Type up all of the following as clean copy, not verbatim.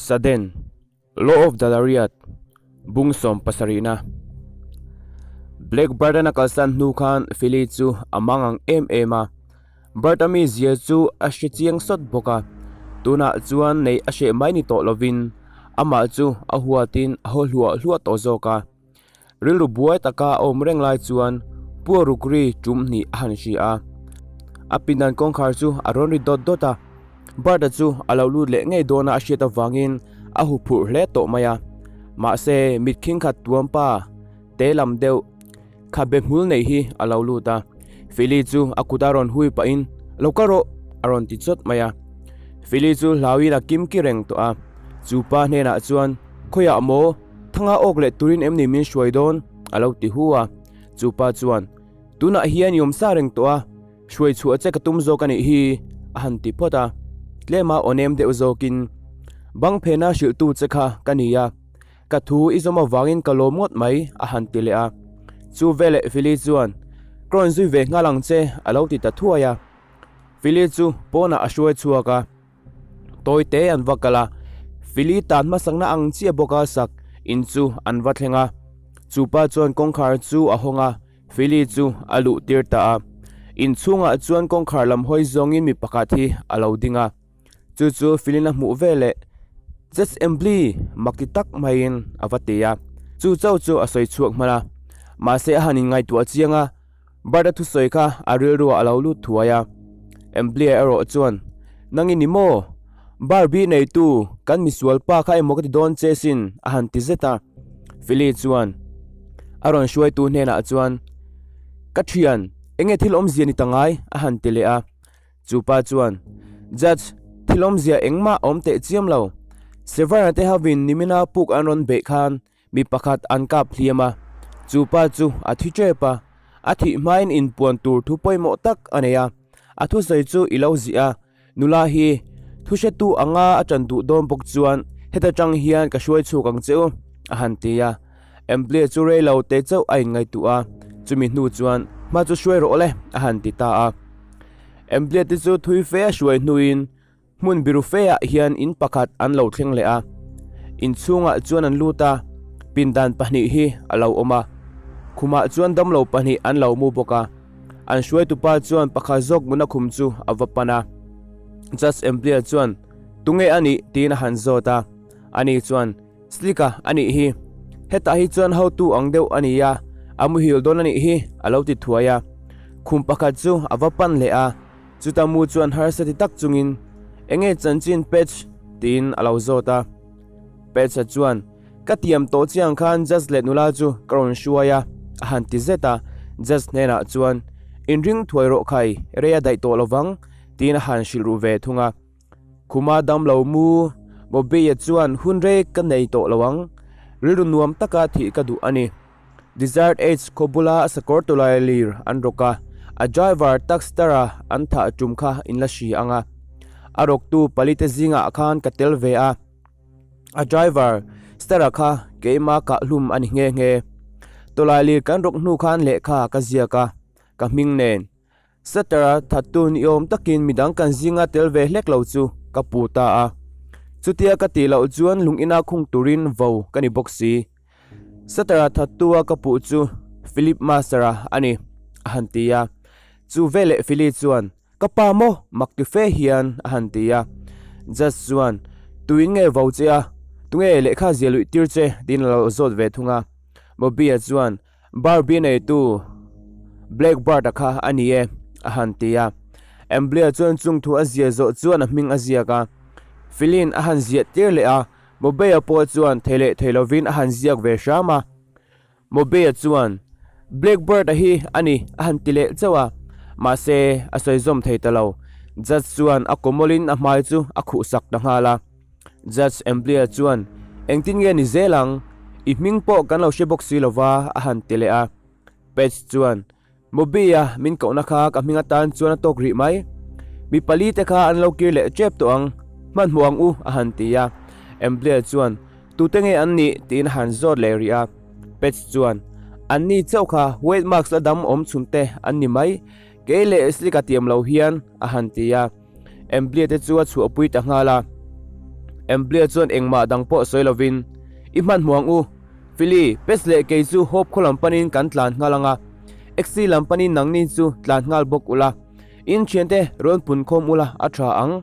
Sudden, Law of the Lariat, Bung sawmpasarihna. Black Bird-an a kalsan hnu khan Philly chu a mangang em em a, Bird-a mizia chu a hre chiang sawt bawk a, tunah chuan neih a hreh mai ni tawh lovin amah chu a huatin a haw hluah hluah tawh zawk a. Rilru buai taka a awm reng lai chuan Pua rukri tum hnih a han hria a, a pindan kawngkhar chu a rawn ri dawt dawt a. Bert-a chu a lo lut leh ngei dawna a hriat avangin a huphurh hle tawh mai a. Mahse, mit khingkhat tuam pa te lam deuh khabe hmul nei hi a lo lut a. Philly chu a kut a rawn hui pahin, Lo kal rawh! a rawn ti chawt mai a. Philly chu hlauin a kimki reng tawh a. Chu pa hnenah chuan, Khawiah maw? Thanga awk leh turin em ni min hruai dawn? a lo ti hu a. Chu pa chuan, Tunah hian i awm sa reng tawh a, hruai chhuah che ka tum zawk a nih hi, a han ti phawt a. Tlema aw nem deuh zawkin, Bang phena hrilhtu che kha ka ni a, ka thu i zawm avangin ka lawm ngawt mai, a han ti leh a. Chu veleh Philly chuan, Ka rawn zui ve nghal ang che, a lo ti ta thuai a. Philly chu pawnah a hruai chhuak a. Tawi te an va kal a, Philly tan hmasakna ang chiah bawka sak in chu an va thleng a. Chu pa chuan kawngkhar chu a hawng a, Philly chu a luh tir ta a. In chhungah chuan kawngkhar lam hawi zawngin mi pakhat hi a lo ding a. Chu chu Philly-in a hmuh veleh, Judge Embley! mak ti tak maiin a va ti a. Chu chauh chu a sawi chhuak hman a. Mahse a han inngaihtuah chiang a. Bert-a thusawi kha a rilruah a lo lut thuai a, Emblia erawh chuan, Nang i ni maw? Barbie neitu kan misual pa kha emaw ka ti dawn che sin, a han ti zet a. Philly chuan a rawn hruaitu hnenah chuan, Ka thian, enge thil awmzia ni ta ngai? a han ti leh a. Chu pa chuan, Judge, thil awmzia engmah a awm teh chiam lo. Severn-a te hovin nimina puk an rawn beih khan Mi pakhat an kap hliam a, chu pa chu a thi tep a, a thih hmain inpuan tur thu pawimawh tak a nei a, a thusawi chu i lo ziah a, nula hi thu hretu anga a ṭan duh dawn bawk chuan heta ṭang hian ka hruai chhuak ang che u, a han ti a. Embley chu rei lo te chauh a inngaihtuah a, chumi hnu chuan hma chu hruai rawh le, a han ti ta a. Embley te chu thui fe a hruai hnuin Hmun biru feah hian in pakhat an lo thleng leh a, inchhungah chuan an lut a, pindan pahnih hi a lo awm a, khumah chuan damlo pahnih an lo mu bawk a, an hruaitupa chuan pakhat zawk muna khum chu a va pan a, Judge Emblier chuan Tunge a nih? tiin a han zawt a, ani chuan Slick-a a nih hi, hetah hi chuan hotu ang deuh a ni a, a muhil dawn a nih hi a lo ti thuai a, khum pakhat chu a va pan leh a. Chuta mu chuan harsa ti tak chungin, Enge chanchin Patch? tiin a lo zawt a. Patch-a chuan, Ka tiam tawh chiang khan Judge leh nula chu ka rawn hruai a, a han ti zet a. Judge hnenah chuan, Inring thuai rawh khai, rei a daih tawh lovang, tiin a han hrilh ruh ve thung a. Khuma damlo mu, Bobby-a chuan hun rei ka nei tawh lo ang, rilru nuam taka thih ka duh a ni. Desert Edge khaw bula sakawr tawlai lir an rawk a, a driver Tuxter-a an thah tum kha in la hri ang a. A rawktu palite zingah khan ka tel ve a, a driver Ster-a kha keima kahhlum a ni nghe nghe. Tawlai lir kan rawk hnu khan lehkha ka ziak a, ka hming nen. Sutter-a thattu ni awm takin midang kan zinga tel ve hlek lo chu ka pu ta a. Chutia ka tih loh chuan lung ina khung turin vo ka ni bawk si. Sutter-a thattu-a ka puh chu Philip Master-a a ni, a han ti a. Chu veleh Philly chuan, Ka pa maw? mak ti fe hian a han ti a. Judge chuan, Tuin nge vo che a? Tunge lehkha zia luih tir che? tiin a lo zawt ve thung a. Bobby-a chuan, Barbie neitu Blackbird-a kha a ni e, a han ti a. Emblia chuan chung thu a ziah zawh chuan a hming a ziak a. Philin a han ziah tir leh a, Mobey-a pawh chuan thei leh thei lovin a han ziak ve hram a. Mobey-a chuan, Blackbird-a hi a ni, a han ti leh chauh a. Mahse, a sawi zawm thei ta lo. Judge chuan a kawmawlin a hmai chu a khuhsak ta nghal a. Judge Emblia chuan, Engtin nge ni zel ang? I hming pawh kan lo hre bawk si lova, a han ti leh a. Patch chuan, Moby-a min kohna kha ka hming atan chuan a tawk rih mai. Mi pali te kha an lo kir leh tep tawh ang, hmanhmawh ang u, a han ti a. Emblia chuan, Tute nge an nih? tiin a han zawt leh rih a. Patch chuan, An ni chauh kha White Mask la dam awm chhun te an ni mai, kei leh Slick-a tiam lo hian, a han ti a. Emblia te chu a chhuahpui ta nghal a. Emblia chuan engmah dang pawh sawi lovin, I hmanhmawh ang u. Philly, Pes leh kei chu Hope khaw lam panin kan tlan nghal ang a. Exi lam panin nangni chu tlan nghal bawk ula. In thiante rawn pun khawm ula a tha ang.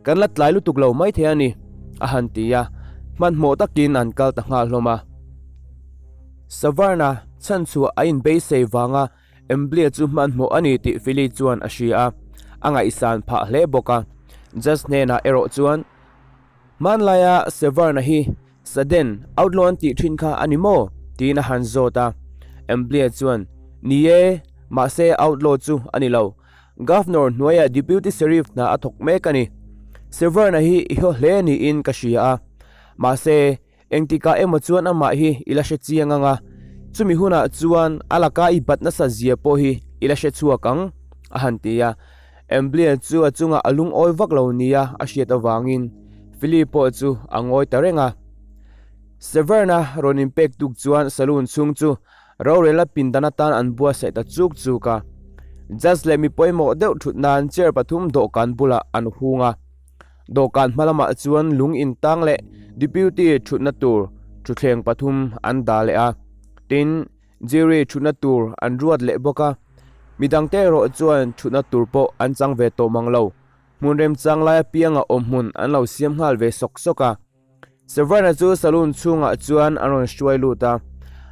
Kan la tlai lutuk lo mai thei a ni, a han ti a, hmanhmawh takin an kal ta nghal hlawm a. Savarna chhanchhuah a inbeisei vanga Emblia chu hmanhmawh a ni tih Philly chuan a hria a, a ngaihsan phah hle bawk a. Judge hnenah erawh chuan, Hmanlaia Severna hi Sudden, outlaw an tih thin kha a ni maw? tiin a han zawt a. Emblia chuan, Ni e, mahse outlaw chu a ni lo. Governor hnuaiah Deputy Sheriff hna a thawk mek a ni. Severna hi i haw hle niin ka hria a. Mahse, Engtikah emaw chuan amah hi i la hre chiang ang a, chumi hunah chuan a laka i bat nasa zia pawh hi i la hre chhuak ang, a han ti a. Emblya chu a chungah a lungawi vak lo nia a hriat avangin Philip pawh chu a ngawi ta reng a. Severn-a rawn inpek tuk chuan saloon chhung chu rorelna pindan atan an buatsaih ta chuk chuk a. Judge leh mi pawimawh deuh thut nan chair pathum dawhkan bulah an hung a. Dawhkan hma lamah chuan lung intang leh Deputy thutna tur thutthleng pathum an dah leh a, tin, Jury thutna tur an ruat leh bawk a. Midangte erawh chuan thutna tur pawh an chang ve tawh mang lo. Hmun remchang lai apianga awm hmun an lo siam nghal ve sawk sawk a. Severna chu saloon chhungah chuan an rawn hruai lut a,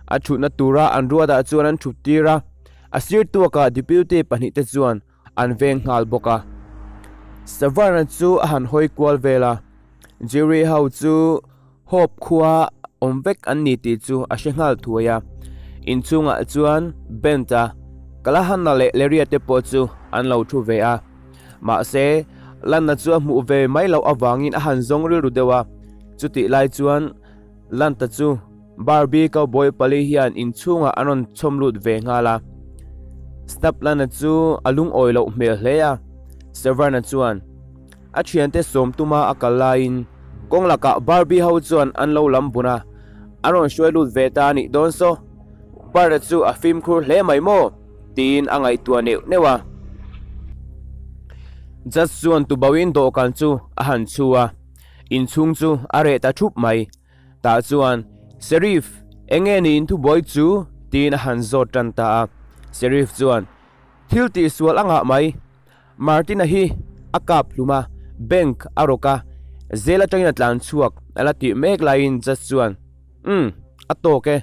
a thutna tura an ruatah chuan an thut tir a, a sir tuakah Deputy pahnihte chuan an veng nghal bawk a. Severna chu a han hawi kual vel a, Jury ho chu Hope khua awm vek an ni tih chu a hre nghal thuai a. Inchhungah chuan Bent-a, Callahan-a leh Larry-a te pawh chu an lo thu ve a. Mahse, Lana chu a hmuh ve mai loh avangin a han zawng rilru deuh a. Chutih lai chuan Lanta chu Barbie cowboy pali hian inchhungah an rawn chhawm lut ve nghal a. Snap Lana chu a lungawi loh hmel hle a. Severna chuan a thiante sawm tuma a kal laiin kawng lakah Barbie ho chuan an lo lam bun a, an rawn hruai lut ve ta a nih dawn saw. Bart-a chu a fimkhur hle mai maw? tiin a ngaihtuah neuh neuh a. Judge chuan tubauin dawhkan chu a han chhu a, inchhung chu a reh ta thup mai. Tah chuan, Sheriff, eng nge niin thubuai chu? tiin a han zawt tan ta a. Sheriff chuan, Thil tihsual a ngah mai. Martin-a hi a kap hlum a, bank a rawk a, zel atangin a tlan chhuak a la tih mek laiin Judge chuan, Umm, a tawk e.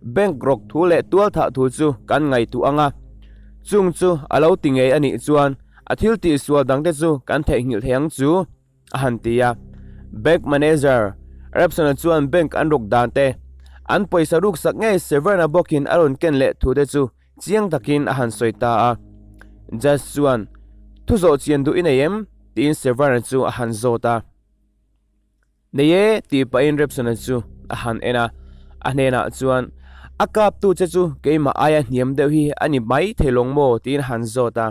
Bank rawk thu leh tual thah thu chu kan ngaihtuah ang a, chung chu a lo ti ngei a nih chuan a thil tihsual dangte chu kan theihnghilh thei ang chu, a han ti a. Bank manager Rapson-a chuan bank an rawk dan te, an pawisa ruksak ngei Severna bawkin a rawn ken leh thu te chu chiang takin a han sawi ta a. Judge chuan, Thu zawh chian duh i nei em? tiin Severna chu a han zawt a. Nei e, tih pahin Repson-a chu a han en a, a hnenah chuan, A kaptu che chu keimah aia hniam deuh hi a ni mai thei lawng maw? tiin a han zawt a.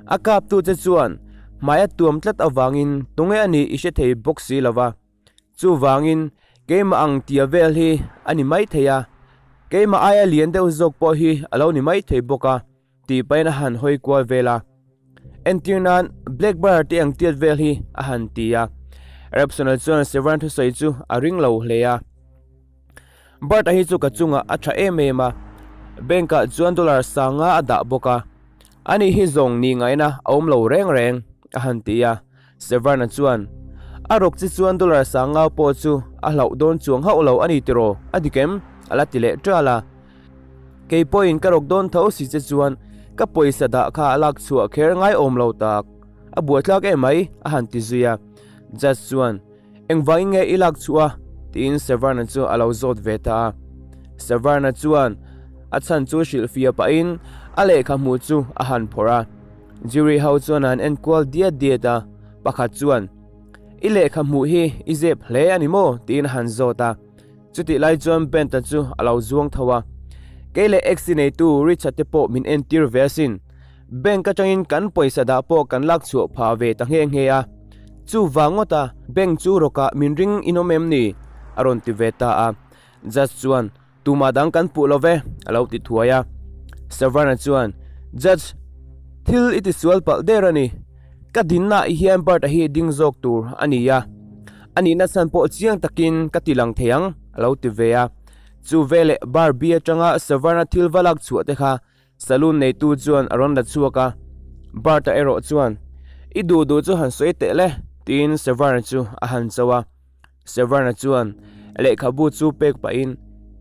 A kaptu che chuan hmai a tuam tlat avangin tunge a nih i hre thei bawk si lo va, chuvangin keimah ang tia vel hi a ni mai thei a, keimah aia lian deuh zawk pawh hi a lo ni mai thei bawk a. Tih pahin a han hawi kual vel a, entir nan Black Bar te ang tiat vel hi a han ti a. Rapson-a chuan Severn thusawi chu a ring lo hle a. Bart-a hi chu ka chungah a tha em em a, bank-ah chuan dollar sanga a dah bawk a, ani hi zawng ni ngaina a awm lo reng reng, a han ti a. Severn-a chuan, A rawk chi chuan dollar sanga pawh chu a hlauh dawn chuang hauh lo a ni tiraw, a dik em? a la ti leh ṭal a. Kei pawhin ka rawk dawn tho si che chuan ka pawisa dah kha a lak chhuah kher ngai awm lo tak. A buaithlak em mai, a han ti zui a. Judge chuan, Engvangin nge i lak chhuah a? tiin Severna chu a lo zawt ve ta a. Severna chuan a chhan chu hrilhfiah pahin a lehkha hmuh chu a han phawrh a. Jury ho chuan an en kual diat diat a, pakhat chuan, I lehkha hmuh hi i zep hle a ni maw? tiin a han zawt a. Chutih lai chuan Bent-a chu a lo zuang tho a, Kei leh Exi neitu Richard te pawh min entir ve asin. Bank atangin kan pawisa dah pawh kan lak chhuah phah ve ta nghe nghe a. Chuvang ngawta bank chu rawkah min ring in awm em ni? a rawn ti ve ta a. Judge chuan, Tumah dang kan puh lo ve, a lo ti thuai a. Savarna chuan, Judge, thil i tisual palh der a ni. Ka dinnaah hian Bert-a hi ding zawk tur a ni a. A nihna chhan pawh chiang takin ka ti lang thei ang, a lo ti ve a. Chu veleh bar bi atanga Savarna thil va lak chhuah te kha saloon neitu chuan a rawn la chhuak a. Bart-a erawh chuan, I duh duh chu han sawi teh le, tiin Savarna chu a han cho a. Savarna chuan lehkhabu chu pek pahin,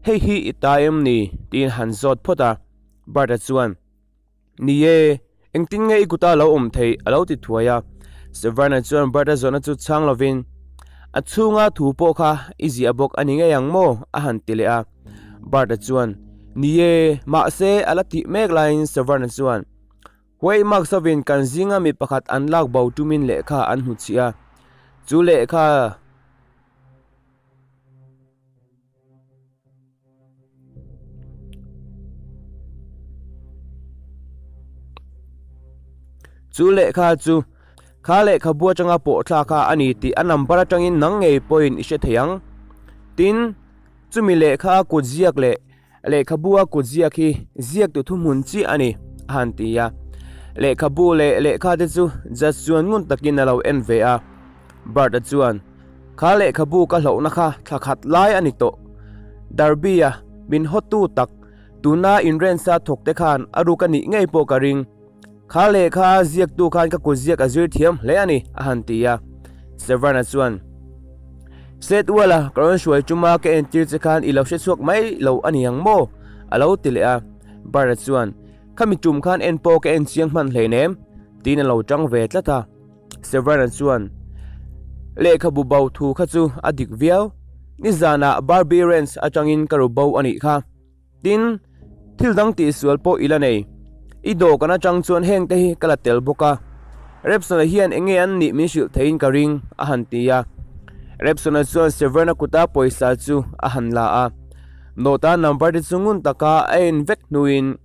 Hei hi i ta em ni? tiin han zawt phawt a. Bart-a chuan. Ni e, engtin nge i kuta lo awm theih? a lo ti thuai a. Savanna chuan Bert-a zawhna chu chhang lovin, A chhunga thu pawh kha i ziah bawk a ni ngei ang maw? a han ti leh a. Bert-a chuan, Ni e, mahse a la tih mek laiin Savanna chuan, Huai mak sovin kan zinga mi pakhat an lak bo tumin lehkha an hnuchhiah a, chu lehkha, Chu lehkha chu kha lehkhabu atanga pawh thlak kha a ni tih a number atangin nang ngei pawhin i hre thei ang. Tin, chumi lehkha a kut ziak leh lehkhabu a kut ziak hi ziaktu thuhmun chiah a ni, a han ti a. Lehkhabu leh lehkha te chu judge chuan ngun takin a lo en ve a. Bert-a chuan, Kha lehkhabu ka hlauhna kha thla khat lai a ni tawh. Derby-a min hawtu tak, tuna inrensa thawk te khan a ruk a nih ngei pawh ka ring. Kha lehkha ziaktu khan ka kut ziak a zir thiam hle a ni, a han ti a. Severn-a chuan, Setwell-a ka rawn hruai chuma ka entir che khan i lo hre chhuak mai lo a ni ang maw? a lo ti leh a. Bert-a chuan, Khami tum khan en pawh ka en chiang hman hleinem, tiin a lo tang ve tlat a. Severn-a chuan, Lehkhabu bo thu kha chu a dik viau. Nizanah Barbie Ranch atangin ka ru bo a nih kha. Tin, thil dang tihsual pawh i la nei. I dawhkan atang chuan heng te hi ka la tel bawk a. Repson-a hian eng nge an nih min hrilh theiin ka ring, a han ti a. Repson-a chuan Severn-a kuta pawisa chu a han la a. Note-a number te chu ngun taka a en vek hnuin,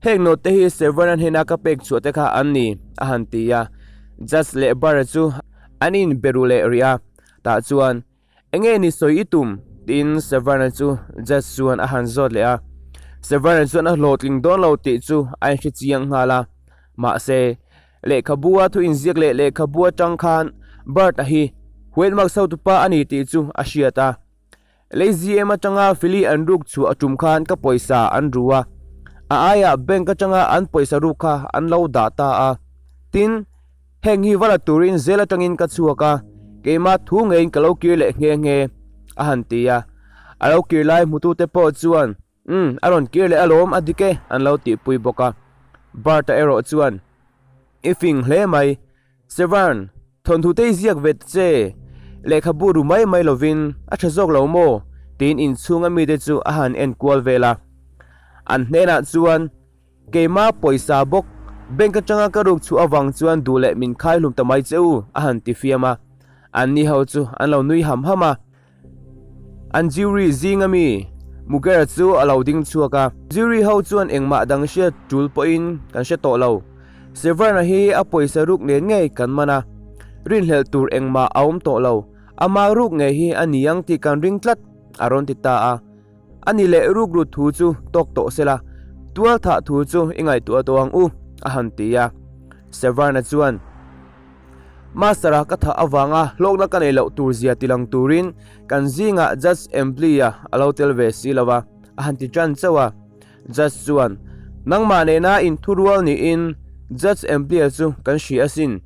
Heng note te hi Severn-a hnena ka pek chhuah te kha an ni, a han ti a. Judge leh Barr-a chu an inbe ru leh rih a. Tah chuan, Enge ni sawi i tum? tiin Severn-a chu Judge chuan a han zawt leh a. Severn-a chuan a hlawhtling dawn lo tih chu a inhre chiang nghal a. Mahse, lehkhabu-a thu inziak leh lehkhabu atang khan Bart-a hi huaitmak sotupa a ni tih chu a hriat a. Lei GM atanga Philly an ruk chhuah a tum khan ka pawisa an ru a, a aiah bank atanga an pawisa ruk kha an lo dah ta a. Tin, heng hi va la turin zel atangin ka chhuak a, keimah thu ngeiin ka lo kir leh nghe nghe, a han ti a. A lo kir lai hmutute pawh chuan, Umm, a rawn kir leh alawm a dik e, an lo tihpui bawk a. Bart-a erawh chuan, I fing hle mai, Severn, thawnthu te i ziak ve ta che, lehkhabu ru mai mai lovin a tha zawk lo maw? tiin inchhunga mite chu a han en kual vel a. An hnenah chuan, Keima pawisa bawk, bank atanga ka ruk chhuah avang chuan duh leh min khai hlum ta mai che u, a han ti fiam a. Anni ho chu an lo nui ham ham a. An jury zinga mi Mugera chu a lo ding chhuak a. Jury ho chuan engmah dang hriat tul pawhin kan hre tawh lo. Severna hi a pawisa ruk nen ngei kan man a, rinhlelh tur engmah a awm tawh lo. Ama ruk ngei hi a ni ang tih kan ring tlat, a rawn ti ta a. A ni leh ruk rut thu chu tawk tawh sela, tual thah thu chu i ngaihtuah tawh ang u, a han ti a. Severna chuan. Master-a ka thah avanga hlawkna ka nei loh tur zia tilang turin kan zingah Judge Embley-a a lo tel ve si lo a, a han ti tan chauh a. Judge chuan, Nangmah nena inthurual niin Judge Embley-a chu kan hria asin.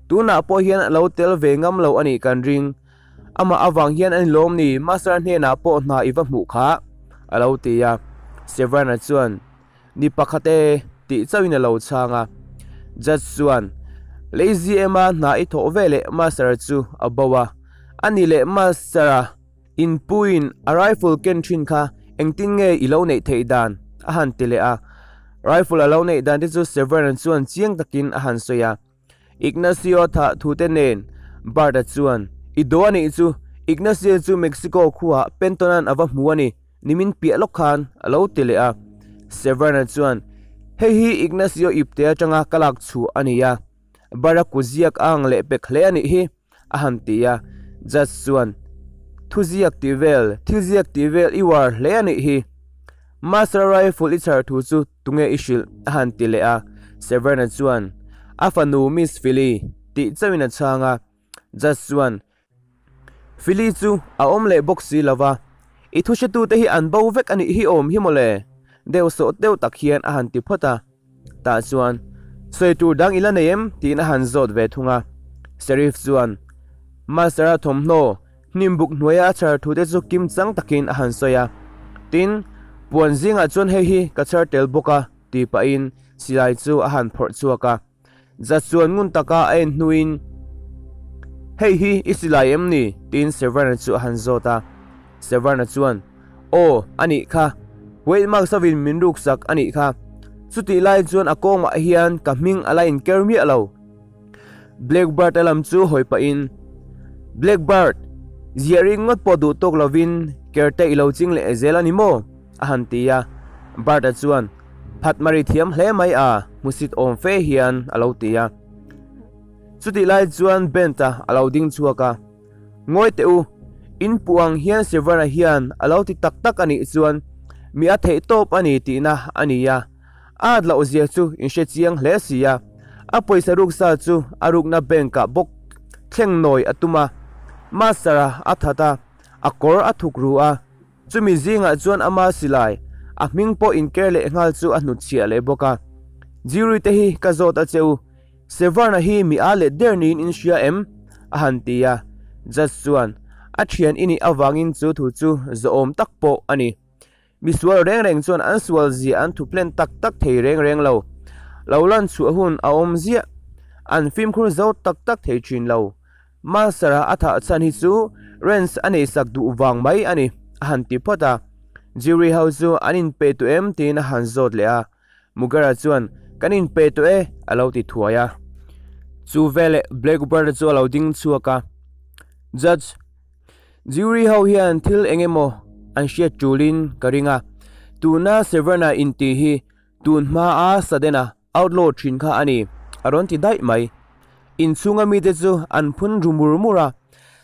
Tunah pawh hian a lo tel ve ngam lo a nih kan ring. Amah avang hian a ni lawm ni Master hnenah pawh hna i va hmuh kha, a lo ti a. Severn-a chuan, Ni pakhat e, tih chauhin a lo chhang a. Judge chuan, Lei GM-a hna i thawh ve leh Master-a chu a bo a. A ni leh Master-a inpuiin a rifle ken thin kha engtin nge i lo neih theih dan? a han ti leh a. Rifle a lo neih dan te chu Severn-a chuan chiang takin a han sawi a. Ignacio thah thute nen Bart-a chuan, I do a nih chu, Ignacio chu Mexico khuaah Penton-a'n a va hmu a ni, nimin piah lawk khan, a lo ti leh a. Severn-a chuan, Hei hi Ignacio ipte atanga ka lak chhuah a ni a, Bart-a kutziak a ang leh pek hle a nih hi, a han ti a. Judge chuan, Thuziak tih vel, thilziak tih vel i uar hle a nih hi. Master rifle i chhar thu chu tunge i hrilh? a han ti leh a. Severna chuan, A fanu Miss Philly, tih chauhin a chhang a. Judge chuan, Philly chu a awm leh bawk si lo va, I thu hretute hi an bo vek a nih hi awm hi mawle, deuh sawh deuh tak hian a han ti phawt a. Tah chuan, Sawi tur dang i la nei em? tiin a han zawt ve thung a. Sheriff chuan, Master-a thawmhnaw hnimbuk hnuaia a chhar thute chu kim chang takin a han sawi a. Tin, puan zingah chuan hei hi ka chhar tel bawk a, ti pahin silai chu a han phawrh chhuak a. Zat chuan ngun taka a en hnuin, Hei hi i silai em ni? tiin Severn-a chu a han zawt a. Severn-a chuan, Aw, a nih kha. Wade Marks-a-vin min ruksak a nih kha. Chutih lai chuan a kawngah hian ka hming a la inker miah lo. Blackbird-a lam chu hawi pahin, Blackbird, ziah ringawt pawh duh tawk lovin kerte i lo ching leh zel a ni maw? a han ti a. Bert-a chuan, Phat mari thiam hle mai a, hmusit awm fe hian a lo ti a. Chutih lai chuan Bent-a a lo ding chhuak a, Ngawi teh u, in puh ang hian Severn-a hian a lo ti tak tak a nih chuan mi a theih tawp a ni tihna a ni a. A at loh zia chu in hre chiang hle si a, a pawisa ruk sa chu a rukna bank-ah bawk thleng nawi a tum a. Master-a a that a, a kawr a thuk ru a. Chumi zingah chuan ama silai, a hming pawh inker leh nghal chu a hnutchhiah leh bawk a. Jury te hi ka zawt a che u, Severn-a hi mi a let der niin in hria em? a han ti a. Judge chuan, A thian i nih avangin chu thu chu zawhawm tak pawh a ni. Mi sual reng reng chuan an sual zia an thuplen tak tak thei reng reng lo. Lo lan chhuah hun a awm ziah. An fimkhur zo tak tak thei thin lo. Master-a a thah chhan hi chu Rance a neisak duh vang mai a ni, a han ti phawt a. Jury ho chu an inpe tawh em tiin a han zawt leh a. Mugera chuan, Kan inpe tawh e, a lo ti thuai a. Chu veleh Blackbird-a chu a lo ding chhuak a. Judge, Jury ho hian thil eng emaw an hriat tulin ka ring a. Tuna Severn-a intih hi tun hmaa Sudden-a Outlaw thin kha a ni, a rawn ti daih mai. Inchhunga mite chu an phun ru mur mur a,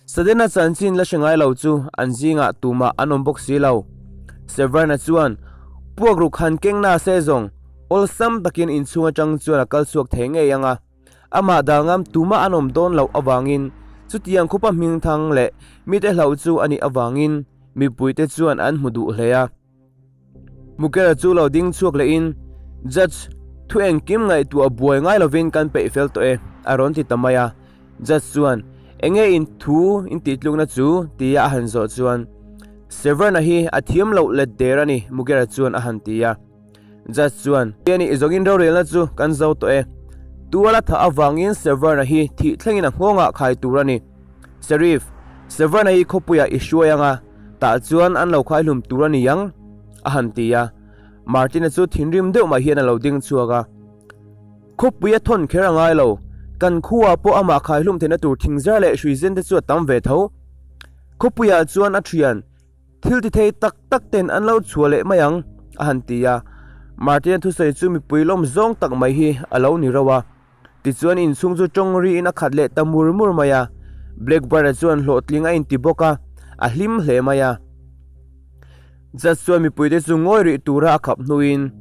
Sudden-a chanchin la hre ngai lo chu an zingah tumah an awm bawk si lo. Severn-a chuan puak ruk han keng na se zawng awlsam takin inchhung atang chuan a kal chhuak thei ngei ang a, amah dal ngam tumah an awm dawn loh avangin chutiang khupa hmingthang leh mite hlauh chu a nih avangin mipuite chuan an hmu duh hle a. Mukera chu lo ding chhuak lehin, Judge, thu engkim ngaihtuah buai ngai lovin kan peih fel tawh e, a rawn ti ta mai a. Judge chuan, Enge in thu in tihtlukna chu? tia a han zawh chuan, Severn-a hi a thiam loh let der a ni, Mukera chuan a han ti a. Judge chuan, Tia nih zawngin rorelna chu kan zo tawh e. Tuala thah avangin Severn-a hi thih thlengin a nghawngah khai tur a ni. Sheriff, Severn-a hi khawpuiah i hruai ang a, tah chuan an lo khaihlum tur a ni ang, a han ti a. Martin-a chu thinrim deuh mah hian a lo ding chhuak a. Khawpui a thawn kher a ngai lo, kan khuaah pawh amah khaihlum theihna tur thingzar leh hruizen te chu a tam ve tho. Khawpuiah chuan a thian thil ti thei tak tak ten an lo chhuah leh mai ang, a han ti a. Martin-a thusawi chu mipui lawm zawng tak mai hi a lo ni rauh a. Tichuan inchhung chu tawng riin a khat leh ta mur mur mai a, Blackbird-a chuan hlawhtling a inti bawk a, a hlim hle mai a. Judge chuan mipuite chu ngawi rih tura a khap hnuin,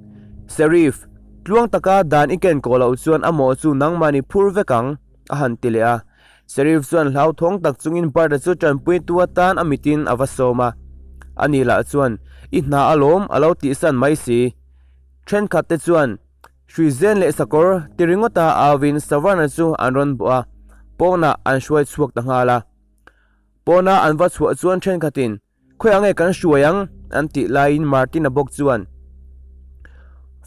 Sheriff, tluang taka dan i ken kawh loh chuan a mawh chu nangmahni phur vek ang, a han ti leh a. Sheriff chuan hlauthawng tak chungin Bird-a chu tanpuitu atan a mitin a va sawm a. Ani lah chuan, I hna alawm, a lo tihsan mai si. Thenkhat te chuan, Hruizen leh sakawr ti ringawta auin Savarna chu an rawn bawh a, pawnah an hruai chhuak ta nghal a. Pawna an va chhuah chuan thenkhatin, Khawiah nge kan hruai ang? an tih laiin Martin-a bawk chuan,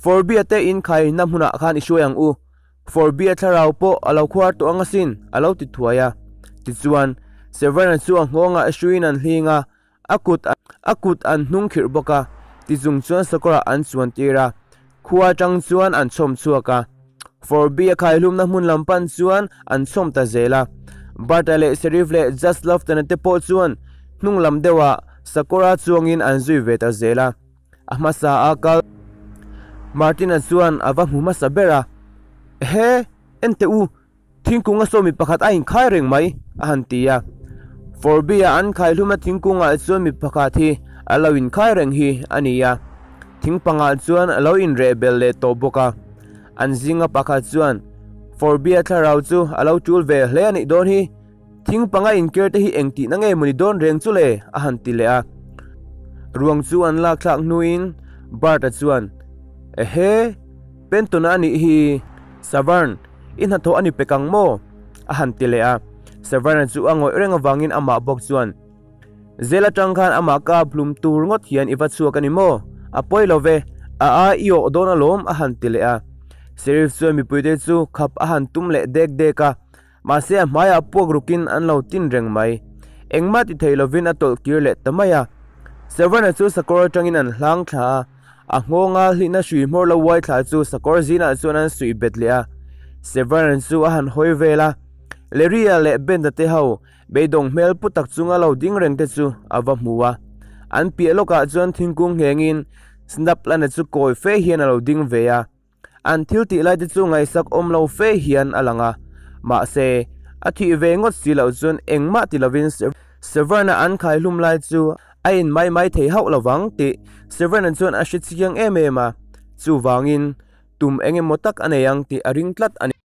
Forbia te inkhaina hmunah khan i hruai ang u. Forbia thlarau pawh a lo khuar tawh ang asin, a lo ti thuai a. Tichuan, Savarna chu a nghawngah hruiin an hling a, A kut a kut an hnung khirh bawk a, tichung chuan sakawrah an chuan tir a, khua atang chuan an chhawm chhuak a. Forby a khaihlumna hmun lam pan chuan an chhawm ta zel a. Bertha leh Sheriff leh Judge Lofton-a te pawh chuan hnung lam deuhah sakawra chuangin an zui ve ta zel a. A hmasa a kal Martin-a chuan a va hmu hmasa ber a, Ehe, en teh u, Thingkung a saw mi pakhat a inkhai reng mai, a han ti a. Forby-a an khaihlumna thingkungah chuan mi pakhat hi a lo inkhai reng hi a ni a. Thing pangah chuan a lo inreh bel leh tawh bawk a. An zinga pakhat chuan, Forby-a thlarau chu a lo tul ve hle a nih dawn hi. Thing panga inker te hi eng tihna nge mawni dawn reng chu le? a han ti leh a. Ruang chu an lak thlak hnuin Bart-a chuan, Ehe, Penton-a a nih hi, Severn, i hnathawh a ni pek ang maw? a han ti leh a. Severn-a chu a ngawih reng avangin amah bawk chuan, Zel atang khan amah kap hlum tur ngawt hian i va chhuak a ni maw? A pawi lo ve, a ai i awh dawn alawm a han ti leh a. Sheriff chuan mipuite chu khap a han tum leh dek dek a, mahse a hmaiah puak rukin an lo tin reng mai. Engmah ti thei lovin a tawlh kir leh ta mai a. Severn-a chu sakawr atangin an hlang thla a, a nghawnga hlihna hrui hmawr lo uai thla chu sakawr zinah chuan an suih bet leh a. Severn-a chu a han hawi vel a, Larry-a leh Bent-a te ho Beidawng hmel pu tak chunga lo ding reng te chu a va hmu a. An piah lawkah chuan thingkung nghengin Snap-lana chu kawi fe hian a lo ding ve a. An thil tih lai te chu ngaihsak awm lo fe hian a lang a. Mahse, a thih ve ngawt si loh chuan engmah ti lovin Severn-a an khaihlum lai chu a in mai mai thei hauh lovang tih Severn-a chuan a hre chiang em em a. Chuvangin, tum eng emaw tak a nei ang tih a ring tlat a ni.